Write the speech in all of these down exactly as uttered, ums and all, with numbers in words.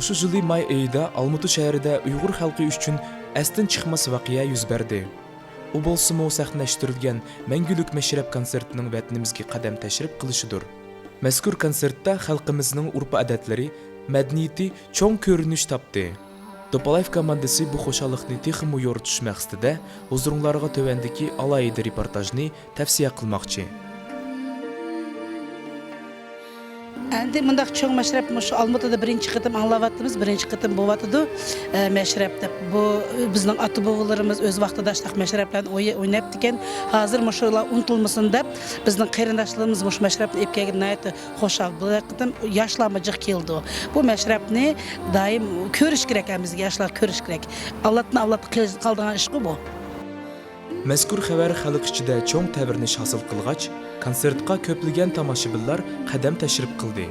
مۇشۇ يىلى ماي ئېيىدا ئالمۇتا شەھىرىدە ئۇيغۇر خەلقى ئۈچۈن ئەستىن چىقماس ۋەقەيە يۈز بەردى. ئۇ بولسىمۇ سەھنىلەشتۈرۈلگەن مەڭگۈلۈك مەشرەپ كونسېرتىنىڭ ۋەتىنىمىزگە قەدەم تەشرىپ قىلىشىدۇر. مەزكۇر كونسېرتتا خەلقىمىزنىڭ ئۇرپ-ئادەتلىرى، مەدەنىيىتى چوڭ كۆرۈنۈش تاپتى. دوپالايېف كوماندىسى بۇ خۇشاللىقنى تېخىمۇ يورۇتۇش مەقسىتىدە ھۇزۇرۇڭلارغا تۆۋەندىكى ئالاھىدە رېپورتاژنى تەۋسىيە قىلماقچى. ئەمدى مۇنداق چوڭ مەشرەپ مۇشۇ ئالمۇتىدا بىرىنچى قېتىم ئاڭلاۋاتىمىز، بىرىنچى قېتىم بولۇۋاتىدۇ، ئە، مەشرەپ دەپ. بۇ بىزنىڭ ئاتا-بوۋىلىرىمىز ئۆز ۋاقتىدا ئاشۇنداق مەشرەپلەرنى ئوي-، ئويناپتىكەن. ھازىر مۇشۇلار ئۇنتۇلمىسۇن دەپ، بىزنىڭ قېرىنداشلىرىمىز مۇشۇ مەشرەپنى ئېلىپ كەلگىنى ناھايىتى خۇشال. بۇ قېتىم ياشلارمۇ جىق كېلىدۇ. بۇ مەشرەپنى دائىم كۆرۈش كېرەك، ھەممىمىزگە ياشلار كۆرۈش كېرەك. ئاللاتتىن ئاللاتقا قېلىدىغان ئىشقۇ بۇ. مەزكۇر خەۋەر خەلق ئىچىدە چوڭ تەۋرىنىش ھاسىل قىلغاچ، كونسېرتقا كۆپلىگەن تاماشىبىنلار قەدەم تەشرىپ قىلدى.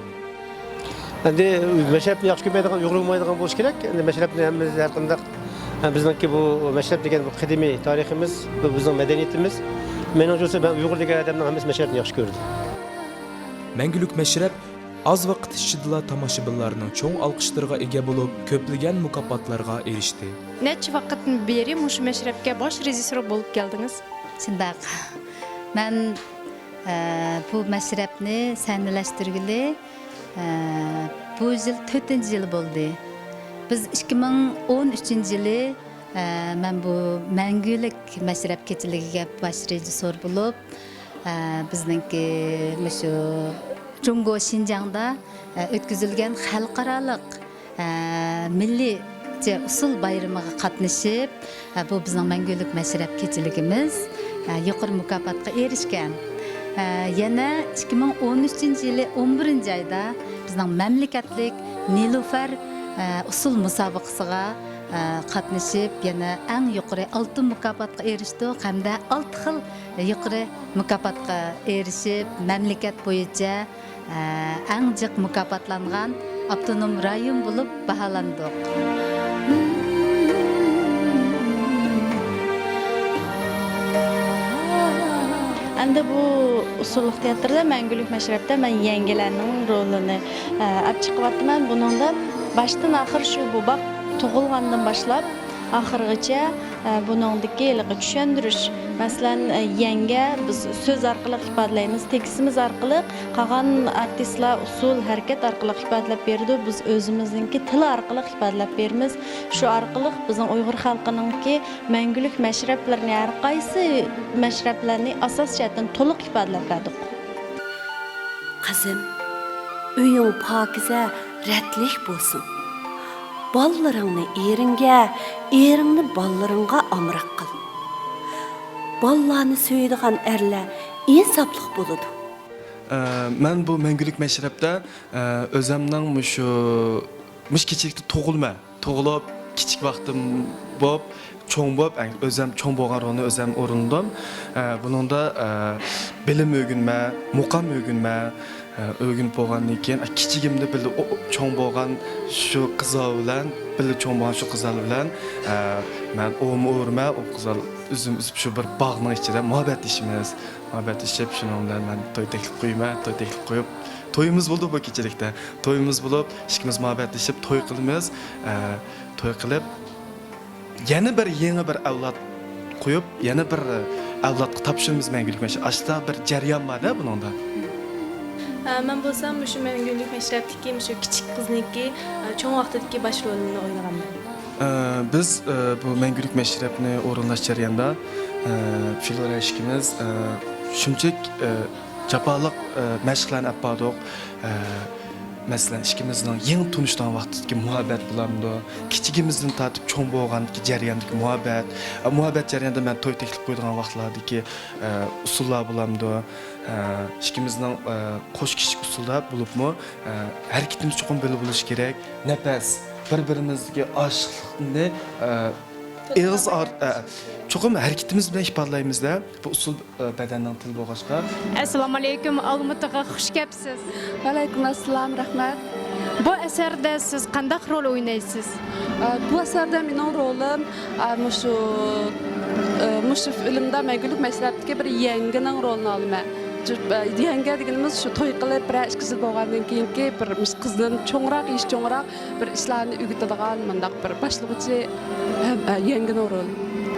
ئەمدى مەشرەپنى ياخشى كۆرمەيدىغان ئۇيغۇر بولمايدىغان بولۇشى كېرەك. ئەمدى مەشرەپنى ھەممىمىز ھەر قانداق، ھە، بىزنىڭكى بۇ مەشرەپ دېگەن بۇ قەدىمىي تارىخىمىز، بۇ بىزنىڭ مەدەنىيىتىمىز. مېنىڭچە بولسا مەن ئۇيغۇر دېگەن ئادەمنىڭ ھەممىسى مەشرەپنى ياخشى كۆرىدۇ. مەڭگۈلۈك مەشرەپ ئاز ۋاقىت ئىچىدىلا تاماشىبىنلارنىڭ چوڭ ئالقىشلىرىغا ئىگە بولۇپ، كۆپلىگەن مۇكاپاتلارغا ئېرىشتى. نەچچە ۋاقىتتىن بېرى مۇشۇ مەشرەپكە باش رېژىسسور بولۇپ كەلدىڭىز؟ شۇنداق. مەن ئە، بۇ مەشرەپنى سەھنىلەشتۈرگىلى، ئە، بۇ يىل تۆتىنچى يىل بولدى. بىز ئىككى مىڭ ئون ئۈچىنچى يىلى، ئە، مەن بۇ مەڭگۈلۈك مەشرەپ كېچىلىكىگە باش رېژىسسور بولۇپ، ئە، بىزنىڭكى مۇشۇ جۇڭگو شىنجاڭدا، ئە، ئۆتكۈزۈلگەن خەلقئارالىق ئە، مىللىيچە ئۇسسۇل بايرىمىغا قاتنىشىپ، ئە، بۇ بىزنىڭ مەڭگۈلۈك مەشرەپ كېچىلىكىمىز، ئە، يۇقىرى مۇكاپاتقا ئېرىشكەن. ئە، يەنە ئىككى مىڭ ئون ئۈچىنچى يىلى ئون بىرىنچى ئايدا بىزنىڭ مەملىكەتلىك نېلۇفەر، ئە، ئۇسسۇل مۇسابىقىسىغا، ئە، قاتنىشىپ، يەنە ئەڭ يۇقىرى ئالتە مۇكاپاتقا ئېرىشتۇق ھەمدە ئالتە خىل يۇقىرى مۇكاپاتقا ئېرىشىپ، مەملىكەت بويىچە ئەڭ جىق مۇكاپاتلانغان ئاپتونوم رايون بولۇپ باھالاندۇق. ئەمدى بۇ ئۇسسۇللۇق تىياتىردا مەڭگۈلۈك مەشرەپتە مەن يەڭگىلەرنىڭ رولىنى ئەپ چىقىۋاتىمەن. بۇنىڭدا باشتىن ئاخىر شۇ بوباق تۇغۇلغاندىن باشلاپ ئاخىرغىچە بۇنىڭدىكى ھېلىقى چۈشەندۈرۈش، مەسىلەن، يەڭگە بىز سۆز ئارقىلىق ئىپادىلەيمىز، تېكىستىمىز ئارقىلىق، قالغان ئارتىسلار ئۇسسۇل، ھەرىكەت ئارقىلىق ئىپادىلەپ بېرىدۇ، بىز ئۆزىمىزنىڭكى تىلى ئارقىلىق ئىپادىلەپ بېرىمىز. شۇ ئارقىلىق بىزنىڭ ئۇيغۇر خەلقىنىڭكى مەڭگۈلۈك مەشرەپلىرىنى، ھەر قايسى مەشرەپلەرنى ئاساس جەھەتتىن تولۇق ئىپادىلەپ بەردۇق. قىزىم، ئۆيۈڭ پاكىزە، رەتلىك بولسۇن. بالىلىرىڭنى ئېرىڭگە، ئېرىڭنى بالىلىرىڭغا ئامراق قىل. بالىلارنى سۆيىدىغان ئەرلەر ئىنساپلىق بولىدۇ. ئە، مەن بۇ مەڭگۈلۈك مەشرەپتە، ئە، ئۆزەمنىڭ مۇشۇ، مۇشۇ كېچىلىكتە تۇغۇلما، تۇغۇلۇپ، كىچىك ۋاقتىم بولۇپ، چوڭ بولۇپ، ئەڭ ئۆزەم چوڭ بولغان رولنى ئۆزەم ئورۇنلىدىم. ئە، بۇنىڭدا، ئە، بىلىم ئۆگىنىمەن، مۇقام ئۆگىنىمەن، ئە، ئۆگىنىپ بولغاندىن كېيىن، ئە، كىچىكىمدە بىللە ئو-، چوڭ بولغان شۇ قىزلار بىلەن، بىللە چوڭ بولغان شۇ قىزلار بىلەن، ئە، مەن ئوۋمۇ ئورىمەن، ئوۋ قىزلار ئۈزۈم ئۈزۈپ شۇ بىر باغنىڭ ئىچىدە مۇھەببەتلىشىمىز. مۇھەببەتلىشىپ، شۇنىڭ بىلەن مەن توي تەكلىپ قويىمەن، توي تەكلىپ قويۇپ، تويىمىز بولىدۇ بۇ كېچىلىكتە. تويىمىز بولۇپ، ئىككىمىز مۇھەببەتلىشىپ توي قىلىمىز. ئە، توي قىلىپ، يەنە بىر يېڭى بىر ئەۋلاد قويۇپ، يەنە بىر ئەۋلادقا تاپشۇرىمىز مەڭگۈلۈك مەشرەپ. ئاشۇنداق بىر جەريان بار-دە بۇنىڭدا. ئە، مەن بولسام مۇشۇ مەڭگۈلۈك مەشرەپتىكى مۇشۇ كىچىك قىزنىڭكى، ئە، چوڭ ۋاقتىدىكى باش رولىنى ئوينىغانمەن. ئە، بىز، ئە، بۇ مەڭگۈلۈك مەشرەپنى ئورۇنلاش جەريانىدا، ئە، فلورا ئىككىمىز، ئە، شۇنچىلىك، ئە، جاپالىق، ئە، مەشىقلەرنى ئەپ باردۇق. ئە، مەسىلەن، ئىككىمىزنىڭ يېڭى تونۇشىدىغان ۋاقتىدىكى مۇھەببەت بولامدۇ، كىچىكىمىزدىن تارتىپ چوڭ بولغاندىكى جەرياندىكى مۇھەببەت. ئە، مۇھەببەت جەريانىدا مەن توي تەكلىپ قويىدىغان ۋاقىتلاردىكى، ئە، ئۇسۇللار بولامدۇ، ئە، ئىككىمىزنىڭ، ئە، قوش كىشىلىك ئۇسۇلدا بولۇپمۇ، ئە، ھەرىكىتىمىز چوقۇم بىللە بولۇشى كېرەك. نەپەس، بىر-بىرىمىزگە ئاشىقلىقنى، ئە، ئېغىز ئار-، ئە، چوقۇم ھەرىكىتىمىز بىلەن ئىپادىلەيمىز-دە. بۇ ئۇسسۇل، ئە، بەدەننىڭ تىلى بولغاچقا. ئەسسالامۇئەلەيكۇم، ئالمۇتىغا خۇش كەپسىز. ۋەئەلەيكۇم ئەسسالام، رەھمەت. بۇ ئەسەردە سىز قانداق رول ئوينايسىز؟ ئە، بۇ ئەسەردە مېنىڭ رولۇم، ئە، مۇشۇ، ئە، مۇشۇ فىلىمدا مەڭگۈلۈك مەشرەپتىكى بىر يەڭگىنىڭ رولىنى ئالىمەن. يەڭگە دېگىنىمىز شۇ توي قىلىپ بىرەر ئىككى يىل بولغاندىن كېيىنكى بىر مۇشۇ قىزدىن چوڭراق، يېشى چوڭراق بىر ئىشلارنى ئۆگىتىدىغان مۇنداق بىر باشلىغۇچى ھەم، ئە، يەڭگىنىڭ رولى.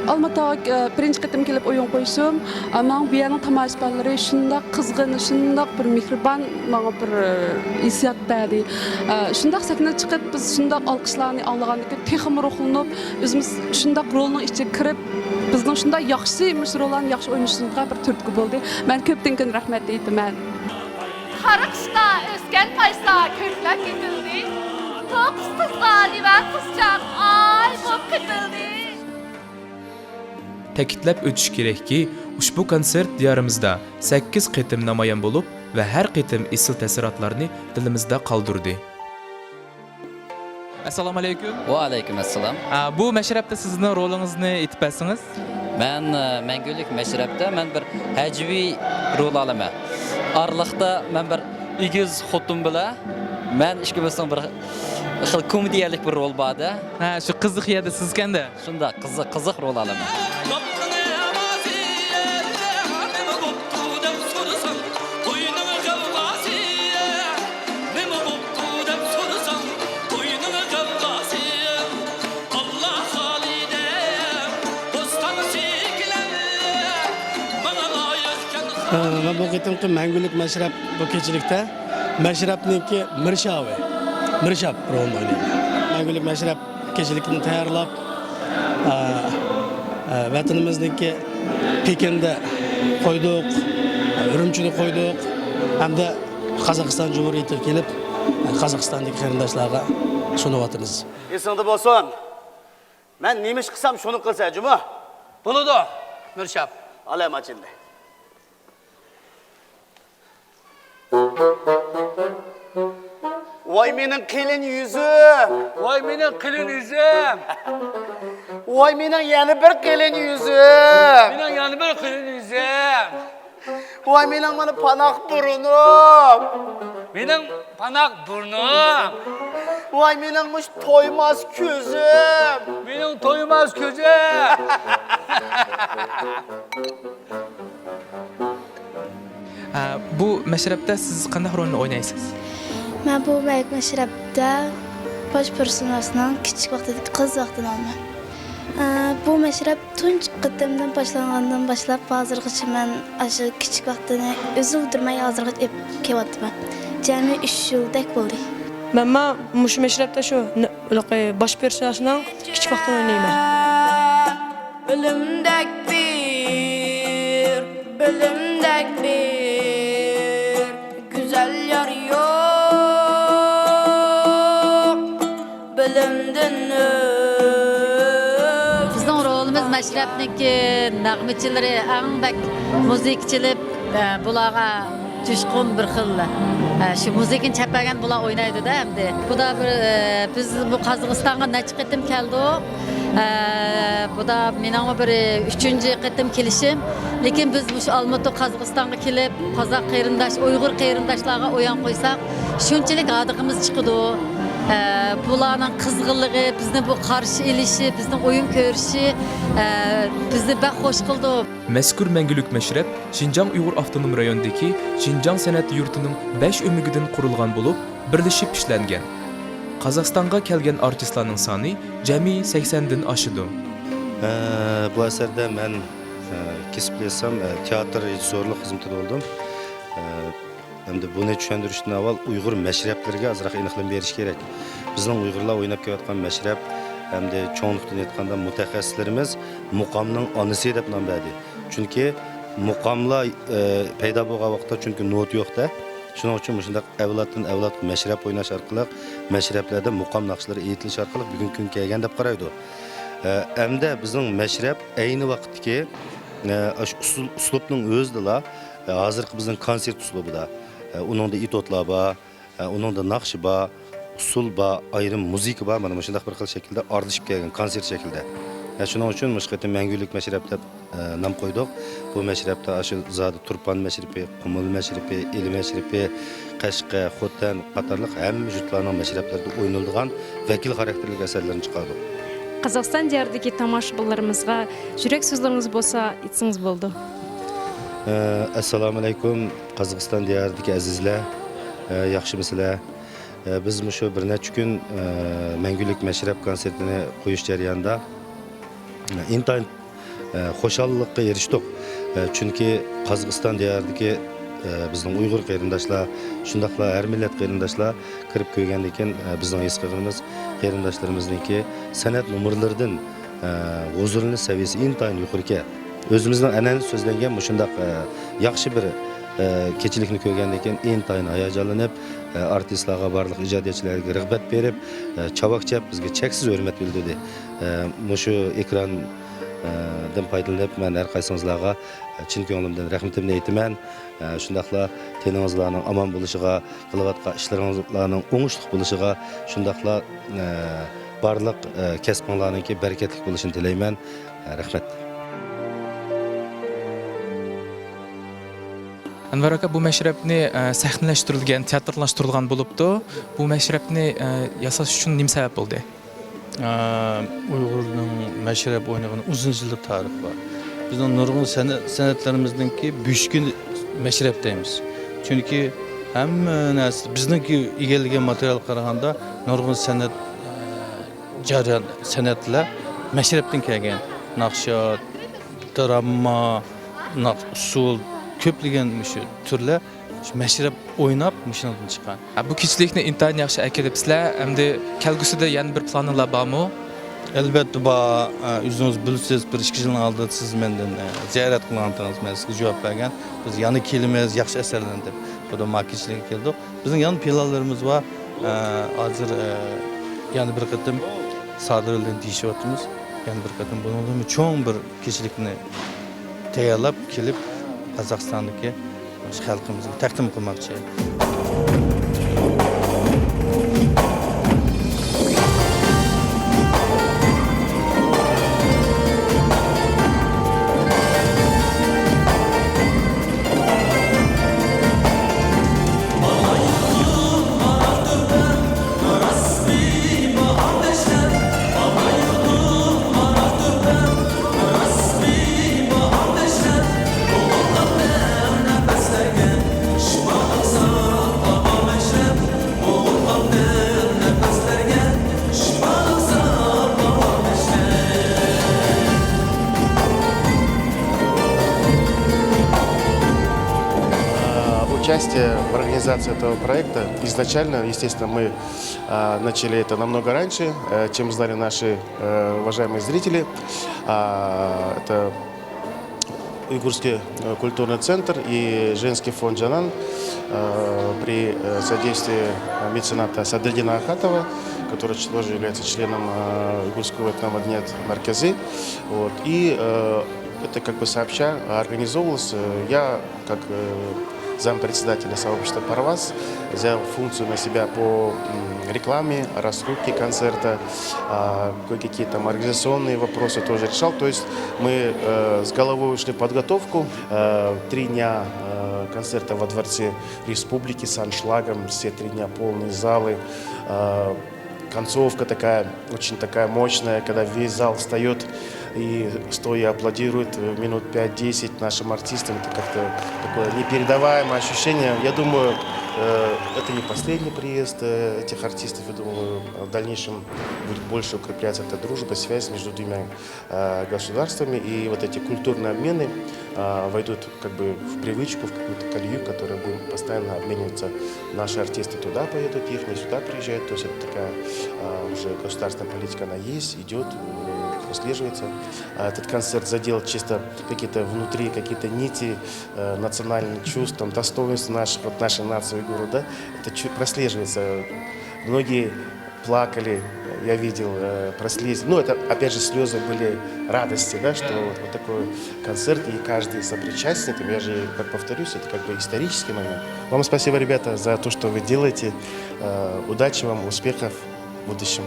ئالمۇتاغا، ئە، بىرىنچى قېتىم كېلىپ ئويۇن قويۇشۇم، ئە، ماڭا بۇ يەرنىڭ تاماشىبىنلىرى شۇنداق قىزغىن، شۇنداق بىر مېھرىبان، ماڭا بىر، ئە، ھېسسىيات بەردى. ئە، شۇنداق سەھنىگە چىقىپ، بىز شۇنداق ئالقىشلارنى ئاڭلىغاندىن كېيىن تېخىمۇ روھلىنىپ، ئۆزىمىز شۇنداق رولنىڭ ئىچىگە كىرىپ، بىزنىڭ شۇنداق ياخشى مۇشۇ روللارنى ياخشى ئوينىشىمىزغا بىر تۈرتكە بولدى. مەن كۆپتىن كۆپ رەھمەت ئېيتىمەن. قارا قىشتا ئۆسكەن پايسا كۆكلەپ كېتىلدى. توققۇز قىزغا لىۋەن قىزچاق ئاي بولۇپ قېتىلدى. تەكىتلەپ ئۆتۈش كېرەككى، ئۇشبۇ كونسېرت دىيارىمىزدا سەككىز قېتىم نامايان بولۇپ ۋە ھەر قېتىم ئېسىل تەسىراتلارنى دىلىمىزدا قالدۇردى. ئەسسالامۇ ئەلەيكۇم. ۋەئەلەيكۇم ئەسسالام. ئا، بۇ مەشرەپتە سىزنىڭ رولىڭىزنى ئېيتىپ بەرسىڭىز. مەن، ئە، مەڭگۈلۈك مەشرەپتە مەن بىر ھەجۋىي رول ئالىمەن. ئارىلىقتا مەن بىر ئېگىز خوتۇن بىلەن مەن ئىككىمىزنىڭ بىر خىل كومېدىيەلىك بىر رول بار-دە. ھە، شۇ قىزىق يەردە سىزكەن-دە. شۇنداق، قىزىق، قىزىق رول ئالىمەن. نېمە بوپتۇ دەپ سورىساڭ، توينىڭ غەۋغاسى. نېمە بوپتۇ دەپ سورىساڭ، توينىڭ غەۋغاسى. ئاللا خالىدە بوستان سېكىلەر، ماڭا لايىقكەن. ئە، مەن بۇ قېتىمقى مەڭگۈلۈك مەشرەپ بۇ كېچىلىكتە مەشرەپنىڭكى مىرشاۋى، مىرشاپ رولىنى ئوينايمەن. مەڭگۈلۈك مەشرەپ كېچىلىكىنى تەييارلاپ، ئە، ئە، ۋەتىنىمىزنىڭكى پېكىندا قويدۇق، ئۈرۈمچىدە قويدۇق ھەمدە قازاقىستان جۇمھۇرىيىتىگە كېلىپ، قازاقىستاندىكى قېرىنداشلارغا سۇنۇۋاتىمىز. ئېسىڭدە بولسۇن، مەن نېمە ئىش قىلسام شۇنى قىلىسەن جۇمۇ. بولىدۇ، مىرشاپ. ئالەم ئاچىلدى. ۋاي مېنىڭ قېلىن يۈزۈم! ۋاي مېنىڭ قېلىن يۈزۈم! ۋاي مېنىڭ يەنە بىر قېلىن يۈزۈم! مېنىڭ يەنە بىر قېلىن يۈزۈم! ۋاي مېنىڭ مانا پاناق بۇرنۇم! مېنىڭ پاناق بۇرنۇم! ۋاي مېنىڭ مۇشۇ تويماس كۆزۈم! مېنىڭ تويماس كۆزۈم! ئە، بۇ مەشرەپتە سىز قانداق رولنى ئوينايسىز؟ مەن بۇ مەشرەپتە باش پېرسوناژنىڭ كىچىك ۋاقتىدىكى قىز ۋاقتىنى ئالىمەن. ئە، بۇ مەشرەپ تۇنجى قېتىمدىن باشلانغاندىن باشلاپ ھازىرغىچە مەن ئاشۇ كىچىك ۋاقتىنى ئۈزۈلدۈرمەي ھازىرغىچە ئېلىپ كېلىۋاتىمەن. جەمئىي ئۈچ يىلدەك بولدى. مەنمۇ مۇشۇ مەشرەپتە شۇ ن-، ھېلىقى باش پېرسوناژنىڭ كىچىك ۋاقتىنى ئوينايمەن. بىلىمدەك بىر، بىلىمدەك بىر گۈزەل يار يوق، بىلىمدىن ئۆتۈپ. بىزنىڭ رولىمىز مەشرەپنىڭكى نەغمىچىلىرى ئەڭ بەك مۇزىكا چېلىپ، ئە، بۇلارغا جۇشقۇن بىر خىل، ئە، شۇ مۇزىكىنى چەپ بەرگەن بۇلار ئوينايدۇ-دە ئەمدى. بۇدا بىر، ئە، بىز بۇ قازاقىستانغا نەچچە قېتىم كەلدۇق. ئە، بۇدا مېنىڭمۇ بىر ئۈچىنچى قېتىم كېلىشىم. لېكىن بىز مۇشۇ ئالمۇتا قازاقىستانغا كېلىپ، قازاق قېرىنداش، ئۇيغۇر قېرىنداشلارغا ئويۇن قويساق، شۇنچىلىك ھاردۇقىمىز چىقىدۇ. ئە، بۇلارنىڭ قىزغىنلىقى، بىزنى بۇ قارشى ئېلىشى، بىزنىڭ ئويۇن كۆرۈشى، ئە، بىزنى بەك خوش قىلىدۇ. مەزكۇر مەڭگۈلۈك مەشرەپ شىنجاڭ ئۇيغۇر ئاپتونوم رايونىدىكى شىنجاڭ سەنئەت يۇرتىنىڭ بەش ئۆمىكىدىن قۇرۇلغان بولۇپ، بىرلىشىپ ئىشلەنگەن. قازاقىستانغا كەلگەن ئارتىسلارنىڭ سانى جەمئىي سەكسەندىن ئاشىدۇ. ئە، بۇ ئەسەردە مەن، ئە، كەسىپلىك ئېيتسام، ئە، تىياتىر رېژىسسورلۇق خىزمىتىدە بولدۇم. ئە، ئەمدى بۇنى چۈشەندۈرۈشتىن ئاۋۋال ئۇيغۇر مەشرەپلىرىگە ئازراق ئېنىقلىما بېرىش كېرەك. بىزنىڭ ئۇيغۇرلار ئويناپ كېلىۋاتقان مەشرەپ، ئەمدى چوڭلۇقتىن ئېيتقاندا مۇتەخەسسىسلىرىمىز مۇقامنىڭ ئانىسى دەپ نام بەردى. چۈنكى مۇقاملار، ئە، پەيدا بولغان ۋاقىتتا چۈنكى نوتا يوق-دە. شۇنىڭ ئۈچۈن مۇشۇنداق ئەۋلادتىن ئەۋلادقا مەشرەپ ئويناش ئارقىلىق مەشرەپلەردە مۇقام ناخشىلىرى ئېيتىلىش ئارقىلىق بۈگۈنكى كۈنگە كەلگەن دەپ قارايدۇ. ئە، ئەمدى بىزنىڭ مەشرەپ ئەينى ۋاقىتتىكى، ئە، ئاشۇ ئۇسسۇل-، ئۇسلۇبنىڭ ئۆزىدىلا، ئە، ھازىرقى بىزنىڭ كونسېرت ئۇسلۇبىدا، ئە، ئۇنىڭدا ئېتيۇدلار بار، ئە، ئۇنىڭدا ناخشا بار، ئۇسسۇل بار، ئايرىم مۇزىكا بار. مانا مۇشۇنداق بىر خىل شەكىلدە ئارىلىشىپ كەلگەن كونسېرت شەكلىدە. ئە، شۇنىڭ ئۈچۈن مۇشۇ قېتىم مەڭگۈلۈك مەشرەپ دەپ، ئە، نام قويدۇق. بۇ مەشرەپتە ئاشۇ زادى تۇرپان مەشرىپى، قۇمۇل مەشرىپى، ئىلى مەشرىپى، قەشقەر، خوتەن قاتارلىق ھەممە يۇرتلارنىڭ مەشرەپلىرىدە ئوينىلىدىغان ۋەكىل خاراكتېرلىك ئەسەرلەرنى چىقاردۇق. قازاقىستان دىيارىدىكى تاماشىبىنلىرىمىزغا يۈرەك سۆزلىرىڭىز بولسا ئېيتسىڭىز بولىدۇ. ئەسسالامۇئەلەيكۇم، قازاقىستان دىيارىدىكى ئەزىزلەر، ياخشىمۇسىلەر؟ بىز مۇشۇ بىر نەچچە كۈن مەڭگۈلۈك مەشرەپ كونسېرتىنى قويۇش جەريانىدا ئىنتايىن خۇشاللىققا ئېرىشتۇق. چۈنكى قازاقىستان دىيارىدىكى بىزنىڭ ئۇيغۇر قېرىنداشلار، شۇنداقلا ھەر مىللەت قېرىنداشلار كىرىپ كۆرگەندىن كېيىن، بىزنىڭ ھېس قىلغىنىمىز، قېرىنداشلىرىمىزنىڭكى سەنئەت نومۇرلىرىدىن ھۇزۇرلىنىش سەۋىيەسى ئىنتايىن يۇقىرىكەن. ئۆزىمىزنىڭ ئەنئەنىسى سۆزلەنگەن مۇشۇنداق ياخشى بىر كېچىلىكنى كۆرگەندىن كېيىن ئىنتايىن ھاياجانلىنىپ، ئارتىسلارغا، بارلىق ئىجادىيەتچىلەرگە رىغبەت بېرىپ، چاۋاك چەپ بىزگە چەكسىز ھۆرمەت بىلدۈردى. مۇشۇ ئېكراندىن پايدىلىنىپ، مەن ھەر قايسىڭىزلارغا چىن كۆڭلۈمدىن رەھمىتىمنى ئېيتىمەن. شۇنداقلا تېنىڭىزلارنىڭ ئامان بولۇشىغا، قىلىۋاتقان ئىشلىرىڭلارنىڭ ئوڭۇشلۇق بولۇشىغا، شۇنداقلا بارلىق كەسپىڭلارنىڭكى بەرىكەتلىك بولۇشىنى تىلەيمەن. رەھمەت. ئەنۋەر ئاكا، بۇ مەشرەپنى، ئە، سەھنىلەشتۈرۈلگەن، تىياتىرلاشتۇرۇلغان بولۇپتۇ. بۇ مەشرەپنى، ئە، ياساش ئۈچۈن نېمە سەۋەب بولدى؟ ئە، ئۇيغۇرنىڭ مەشرەپ ئوينىغىنى ئۇزۇن يىللىق تارىخى بار. بىزنىڭ نۇرغۇن سەنئەت، سەنئەتلىرىمىزنىڭكى بۆشۈكى مەشرەپ دەيمىز. چۈنكى ھەممە نەرسە، بىزنىڭكى ئىگىلىگەن ماتېرىيالغا قارىغاندا نۇرغۇن سەنئەت، ئە، جەريان، سەنئەتلەر مەشرەپتىن كەلگەن. ناخشا، دىراما، ناق-، ئۇسسۇل، كۆپلىگەن مۇشۇ تۈرلەر شۇ مەشرەپ ئويناپ مۇشۇنىڭدىن چىققان. ھە، بۇ كېچىلىكنى ئىنتايىن ياخشى ئەكېلىپسىلەر، ئەمدى كەلگۈسىدە يەنە بىر پىلانىڭلار بارمۇ؟ ئەلۋەتتە بار. ئە، ئۆزىڭىز بىلىسىز، بىر ئىككى يىلنىڭ ئالدىدا سىز مەندىن، ئە، زىيارەت قىلغانتىڭىز، مەن سىزگە جاۋاب بەرگەن. بىز يەنە كېلىمىز، ياخشى ئەسەرلەرنى دەپ. شۇدا ما كېچىلىككە كەلدۇق. بىزنىڭ يەنە پىلانلىرىمىز بار. ئە، ھازىر، ئە، يەنە بىر قېتىم سادىر بىلەن دېيىشىۋاتىمىز. يەنە بىر قېتىم بۇنىڭدىنمۇ چوڭ بىر كېچىلىكنى تەييارلاپ كېلىپ، قازاقىستاندىكى خەلقىمىزگە تەقدىم قىلماقچى. А, участие в организации этого проекта изначально, естественно, мы, а, начали это намного раньше, э, чем знали наши, э, уважаемые зрители. А, это Уйгурский, э, культурный центр и женский фонд «Джанан», э, при, э, содействии, э, мецената Садридина Ахатова, который ч-, тоже является членом, э, Уйгурского этномаданият марказы. Вот. И, э, это как бы сообща организовывалось. Э, я, как, э, зампредседателя сообщества «Парвас», взял функцию на себя по, м, рекламе, раскрутке концерта, а, кое-какие там организационные вопросы тоже решал. То есть мы, э, с головой ушли в подготовку. Э, три дня, э, концерта во Дворце Республики с аншлагом, все три дня полные залы. Э, концовка такая, очень такая мощная, когда весь зал встаёт и стоя аплодирует, э, минут пять-десять нашим артистам. Это как-то такое непередаваемое ощущение. Я думаю, э, это не последний приезд, э, этих артистов. Я думаю, в дальнейшем будет больше укрепляться эта дружба, связь между двумя, э, государствами. И вот эти культурные обмены, э, войдут как бы в привычку, в какую-то колею, которая будет постоянно обмениваться. Наши артисты туда поедут, их не сюда приезжают. То есть это такая, а, уже государственная политика, она есть, идёт, э, прослеживается. А этот концерт задел чисто какие-то внутри, какие-то нити, э, национальных чувств, там, достоинств наших, вот нашей нации уйгуров, да, это чу-, прослеживается. Многие плакали, я видел, э, прослез-, ну, это, опять же, слезы были радости, да, что вот, вот такой концерт, и каждый сопричастный, там, я же, как повторюсь, это как бы исторический момент. Вам спасибо, ребята, за то, что вы делаете. Э, удачи вам, успехов в будущем.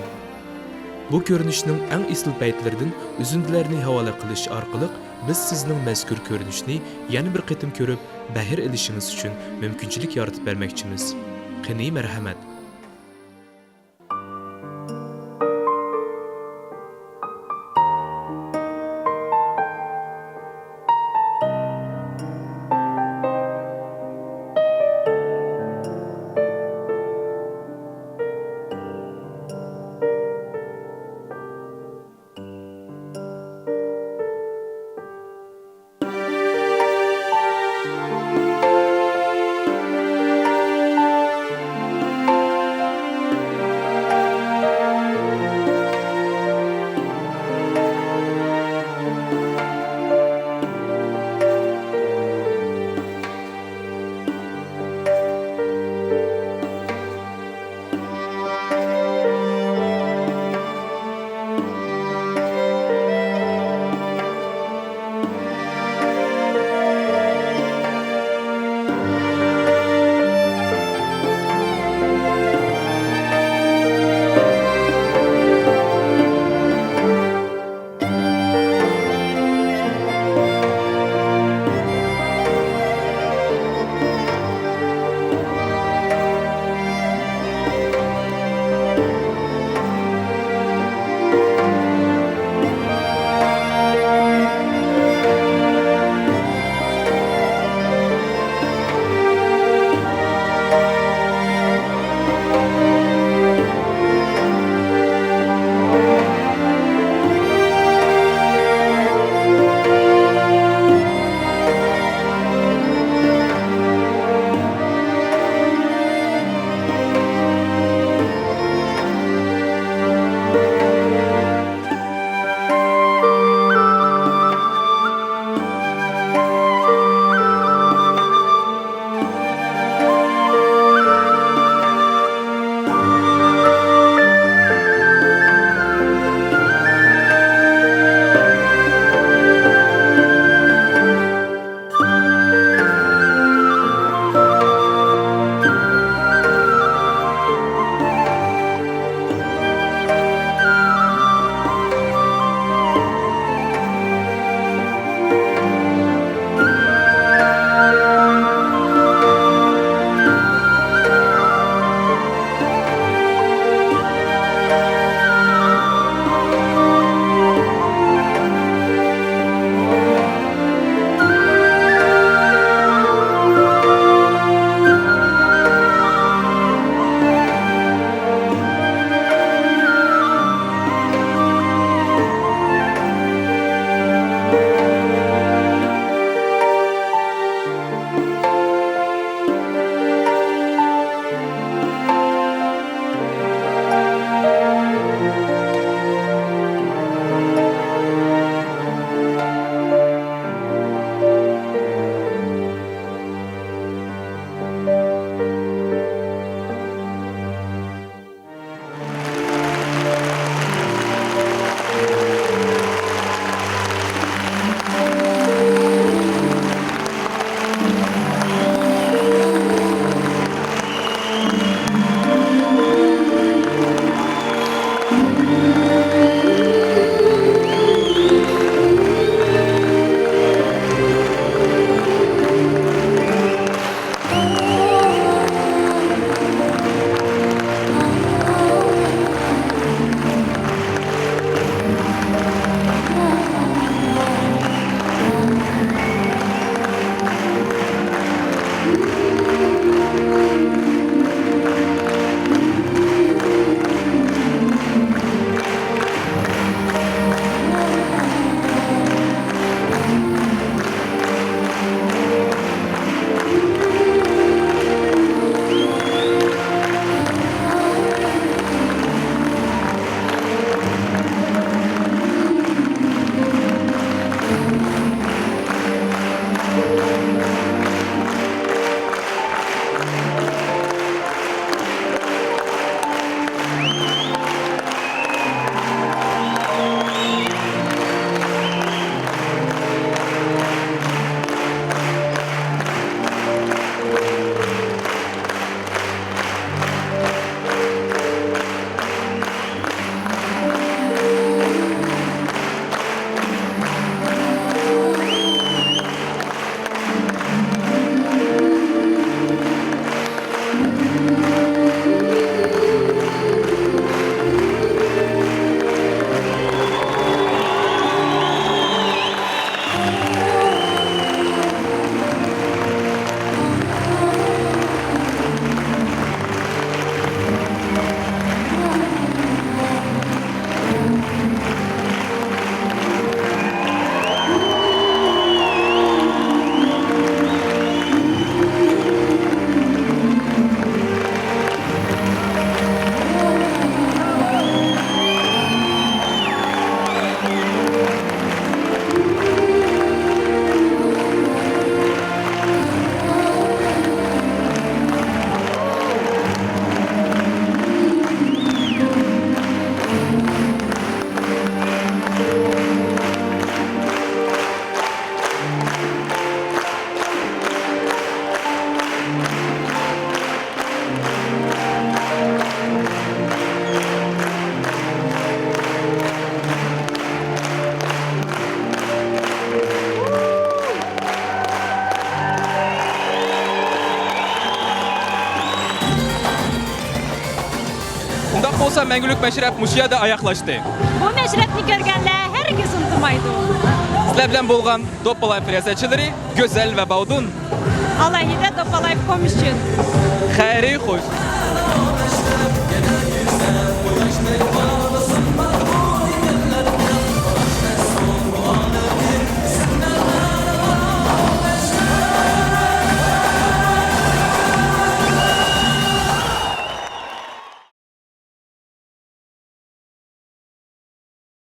بۇ كۆرۈنۈشنىڭ ئەڭ ئېسىل پەيتلىرىدىن ئۈزۈندىلەرنى ھاۋالە قىلىش ئارقىلىق، بىز سىزنىڭ مەزكۇر كۆرۈنۈشنى يەنە بىر قېتىم كۆرۈپ، بەھر ئېلىشىڭىز ئۈچۈن مۇمكىنچىلىك يارىتىپ بەرمەكچىمىز. قېنى، مەرھەمەت! بولسا مەڭگۈلۈك مەشرەپ مۇشۇ يەردە ئاياغلاشتى. بۇ مەشرەپنى كۆرگەنلەر ھەرگىز ئۇنتۇمايدۇ. سىلەر بىلەن بولغان دوپپىلايف رىياسەتچىلىرى گۈزەل ۋە باۋدۇن. ئالاھىدە دوپپىلايف كوم ئۈچۈن. خەيرى خوش.